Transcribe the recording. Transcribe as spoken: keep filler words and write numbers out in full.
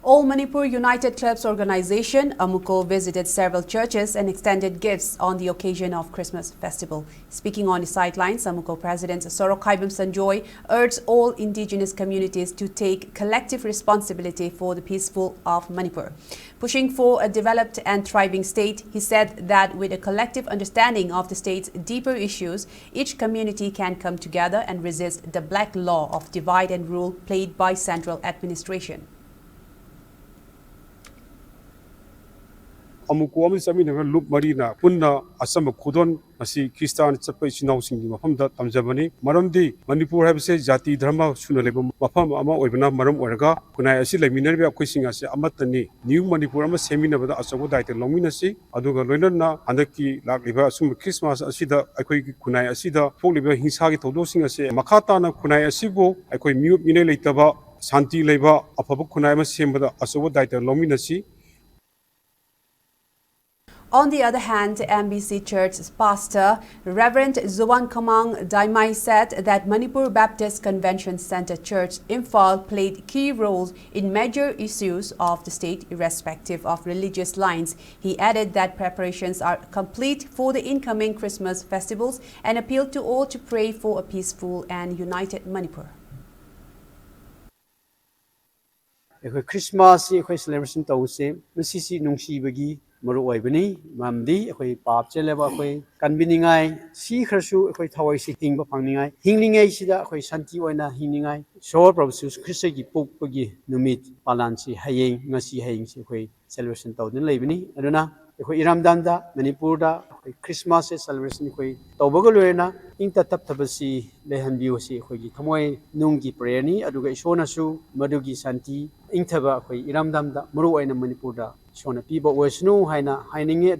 All Manipur United Clubs organization, AMUCO, visited several churches and extended gifts on the occasion of Christmas festival. Speaking on the sidelines, AMUCO President Sorokhaibam Sanjoy urged all indigenous communities to take collective responsibility for the peaceful of Manipur. Pushing for a developed and thriving state, he said that with a collective understanding of the state's deeper issues, each community can come together and resist the black law of divide and rule played by central administration. ꯑꯃꯨꯛꯀꯣ ꯑꯃꯗꯤ ꯆꯠꯃꯤꯟꯅꯕ ꯂꯨꯞ ꯃꯔꯤꯅ ꯄꯨꯟꯅ ꯑꯆꯝꯕ ꯈꯨꯗꯣꯜ ꯑꯁꯤ Christian ꯆꯠꯄ ꯏꯆꯤꯟ ꯏꯅꯥꯎꯁꯤꯡꯒꯤ ꯃꯐꯝꯗ ꯇꯝꯖꯕꯅꯤ꯫ ꯃꯔꯝꯗꯤ ꯃꯅꯤꯄꯨꯔ ꯍꯥꯏꯕꯁꯦ ꯖꯥꯇꯤ ꯙꯔꯃ ꯁꯨꯅ ꯂꯩꯕ ꯃꯐꯝ ꯑꯃ ꯑꯣꯏꯕꯅ ꯃꯔꯝ ꯑꯣꯏꯔꯒ ꯈꯨꯟꯅꯥꯏ ꯑꯁꯤ ꯂꯩꯃꯤꯟꯅꯔꯤꯕ ꯑꯩꯈꯣꯏꯁꯤꯡ ꯑꯁꯤ ꯑꯃꯠꯇꯅꯤ꯫ ꯅ꯭ꯌꯨ ꯃꯅꯤꯄꯨꯔ ꯑꯃ ꯁꯦꯝꯃꯤꯟꯅꯕꯗ ꯑꯆꯧꯕ ꯗꯥꯏꯇ ꯂꯧꯃꯤꯟꯅꯁꯤ꯫ ꯑꯗꯨꯒ ꯂꯣꯏꯅꯅ ꯍꯟꯗꯛꯀꯤ ꯂꯥꯛꯂꯤꯕ ꯑꯁꯨꯝꯕ ꯈ꯭ꯔꯤꯁꯃꯥꯁ ꯑꯁꯤꯗ ꯑꯩꯈꯣꯏꯒꯤ ꯈꯨꯟꯅꯥꯏ ꯑꯁꯤꯗ ꯊꯣꯛꯂꯤꯕ ꯍꯤꯡꯁꯥꯒꯤ ꯊꯧꯗꯣꯛꯁꯤꯡ ꯑꯁꯤ ꯃꯈꯥ ꯇꯥꯅ ꯈꯨꯟꯅꯥꯏ ꯑꯁꯤꯕꯨ ꯑꯩꯈꯣꯏ ꯃꯤꯑꯣꯠ ꯃꯤꯅꯩ ꯂꯩꯇꯕ, ꯁꯥꯟꯇꯤ ꯂꯩꯕ ꯑꯐꯕ ꯈꯨꯟꯅꯥꯏ ꯑꯃ ꯁꯦꯝꯕꯗ ꯑꯆꯧꯕ ꯗꯥꯏꯇ ꯂꯧꯃꯤꯟꯅꯁꯤ꯫ On the other hand, M B C Church pastor Reverend Zuwan Kamang Daimai said that Manipur Baptist Convention Center Church Imphal played key roles in major issues of the state, irrespective of religious lines. He added that preparations are complete for the incoming Christmas festivals and appealed to all to pray for a peaceful and united Manipur. ꯑꯩꯈꯣꯏ ꯈ꯭ꯔꯤꯁꯃꯥꯁꯁꯤ ꯑꯩꯈꯣꯏ celebration ꯇꯧꯕꯁꯦ ꯃꯁꯤꯁꯤ ꯅꯨꯡꯁꯤꯕꯒꯤ ꯃꯔꯨ ꯑꯣꯏꯕꯅꯤ꯫ ꯃꯔꯝꯗꯤ ꯑꯩꯈꯣꯏ ꯄꯥꯞ ꯆꯦꯜꯂꯕ ꯑꯩꯈꯣꯏ ꯀꯟꯕꯤꯅꯤꯡꯉꯥꯏ, ꯁꯤꯈ꯭ꯔꯁꯨ ꯑꯩꯈꯣꯏ ꯊꯋꯥꯏꯁꯤ ꯍꯤꯡꯕ ꯐꯪꯅꯤꯡꯉꯥꯏ, ꯍꯤꯡꯂꯤꯉꯩꯁꯤꯗ ꯑꯩꯈꯣꯏ ꯁꯥꯟꯇꯤ ꯑꯣꯏꯅ ꯍꯤꯡꯅꯤꯡꯉꯥꯏ꯫ ꯏꯁꯣꯔ ꯄ꯭ꯔꯚꯨ ꯖꯤꯁꯨ ꯈ꯭ꯔꯤꯁꯇꯒꯤ ꯄꯣꯛꯄꯒꯤ ꯅꯨꯃꯤꯠ ꯄꯥꯂꯟꯁꯤ ꯍꯌꯦꯡ, ꯉꯁꯤ ꯍꯌꯦꯡꯁꯤ ꯑꯩꯈꯣꯏ ꯁꯦꯂꯦꯕ꯭ꯔꯦꯁꯟ ꯇꯧꯗꯨꯅ ꯂꯩꯕꯅꯤ꯫ ꯑꯗꯨꯅ ꯑꯩꯈꯣꯏ ꯏꯔꯝꯗꯝꯗ, ꯃꯅꯤꯄꯨꯔꯗ ꯑꯩꯈꯣꯏ ꯈ꯭ꯔꯤꯁꯃꯥꯁꯁꯦ ꯁꯦꯂꯦꯕ꯭ꯔꯦꯁꯟ ꯑꯩꯈꯣꯏ ꯇꯧꯕꯒ ꯂꯣꯏꯅꯅ ꯏꯪ ꯇꯞꯊꯕꯁꯤ ꯂꯩꯍꯟꯕꯤꯌꯨ, ꯁꯤ ꯑꯩꯈꯣꯏꯒꯤ ꯊꯃꯣꯏ ꯅꯨꯡꯒꯤ ꯄ꯭ꯔꯦꯌꯔꯅꯤ꯫ ꯑꯗꯨꯒ ꯏꯁꯣꯔꯅꯁꯨ ꯃꯗꯨꯒꯤ ꯁꯥꯟꯇꯤ, ꯏꯪꯊꯕ ꯑꯩꯈꯣꯏ ꯏꯔꯝꯗꯝꯗ, ꯃꯔꯨ ꯑꯣꯏꯅ ꯃꯅꯤꯄꯨꯔꯗ ꯏꯁꯣꯔꯅ ꯄꯤꯕ ꯑꯣꯏꯁꯅꯨ ꯍꯥꯏꯅ ꯍꯥꯏꯅꯤꯡꯉꯤ꯫